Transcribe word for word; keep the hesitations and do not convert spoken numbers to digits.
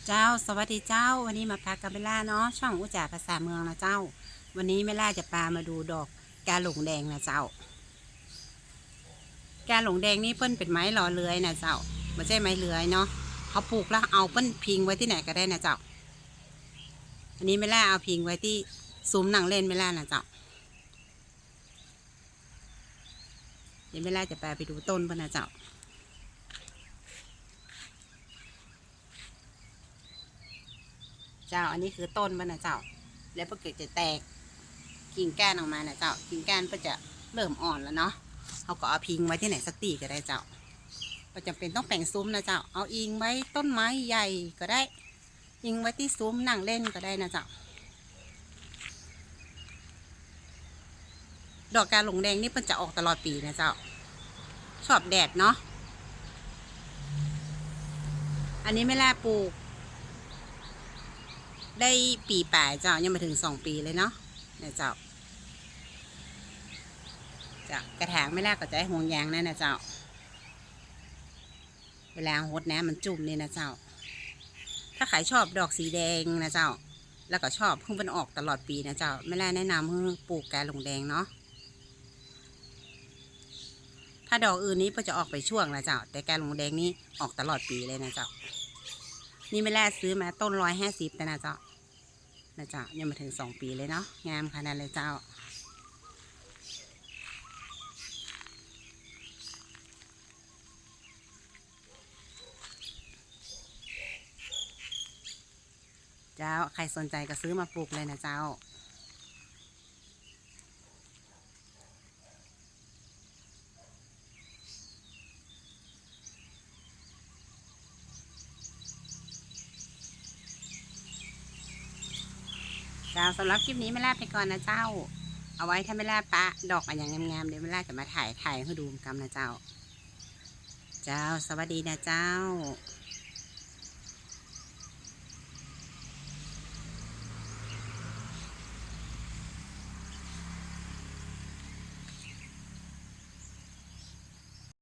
เจ้า สวัสดีเจ้า วันนี้มาปะกัมแม่ล่าเนาะ ช่องอู้จ๋าภาษาเมืองนะเจ้า วันนี้แม่ล่าจะปามาดูดอกกาหลงแดงนะเจ้า กาหลงแดงนี่เปิ้นเป๋นไม้หล่อเลื้อยนะเจ้า บ่ใจ้ไม้เลื้อยเนาะ เฮาปลูกแล้วเอาเปิ้นพิงไว้ตี้ไหนก็ได้นะเจ้า อันนี้แม่ล่าเอาพิงไว้ตี้ซุ้มนั่งเล่นแม่ล่านะเจ้า เดี๋ยวแม่ล่าจะปาไปดูต้นเปิ้นนะเจ้า เจ้า อันนี้คือต้นเปิ้นนะเจ้า แล้วเปิ้นก็จะแตกกิ่งก้านออกมานะเจ้า กิ่งก้านเปิ้นจะเริ่มอ่อนแล้วเนาะ เฮาก็เอาพิงไว้ตี้ไหนสักตี้ก็ได้เจ้า บ่จ๋ำเป๋นต้องแป๋งซุ้มนะเจ้า เอาอิงไว้ต้นไม้ใหญ่ก็ได้ อิงไว้ตี้ซุ้มนั่งเล่นก็ได้นะเจ้า ดอกกาหลงแดงนี่เปิ้นจะออกตลอดปี๋นะเจ้า ชอบแดดเนาะ อันนี้แม่ล่าปลูกได้ปี๋ป๋ายเจ้า ยังบ่เถิงสองปี๋เลยเนาะ เนี่ยเจ้า เจ้า กระถางแม่ล่าก็จะใจ๊ห่วงยางนั่นนะเจ้า เวลาหดน้ำมันจุ่มนี่นะเจ้า ถ้าใผชอบดอกสีแดงนะเจ้า แล้วก็ชอบหื้อเปิ้นออกตลอดปี๋นะเจ้า แม่ล่าแนะนำหื้อปลูกกาหลงแดงเนาะ ถ้าดอกอื่นนี่เปิ้นจะออกเป๋นช่วงนะเจ้า แต่กาหลงแดงนี่ออกตลอดปี๋เลยนะเจ้า นี่แม่ล่าซื้อมาต้นร้อยห้าสิบนะเจ้า นะเจ้า ยังบ่เถิงสองปี๋เลยเนาะ งามขนาดเลยเจ้า เจ้า ใผสนใจ๋ก็ซื้อมาปลูกเลยนะเจ้า เจ้า สำหรับคลิปนี้แม่ล่าไปก่อนนะเจ้า เอาไว้ถ้าแม่ล่าปะดอกอะหยังงามๆ เดี๋ยวแม่ล่าจะมาถ่าย ถ่ายหื้อดูกำนะเจ้า เจ้า สวัสดีนะเจ้า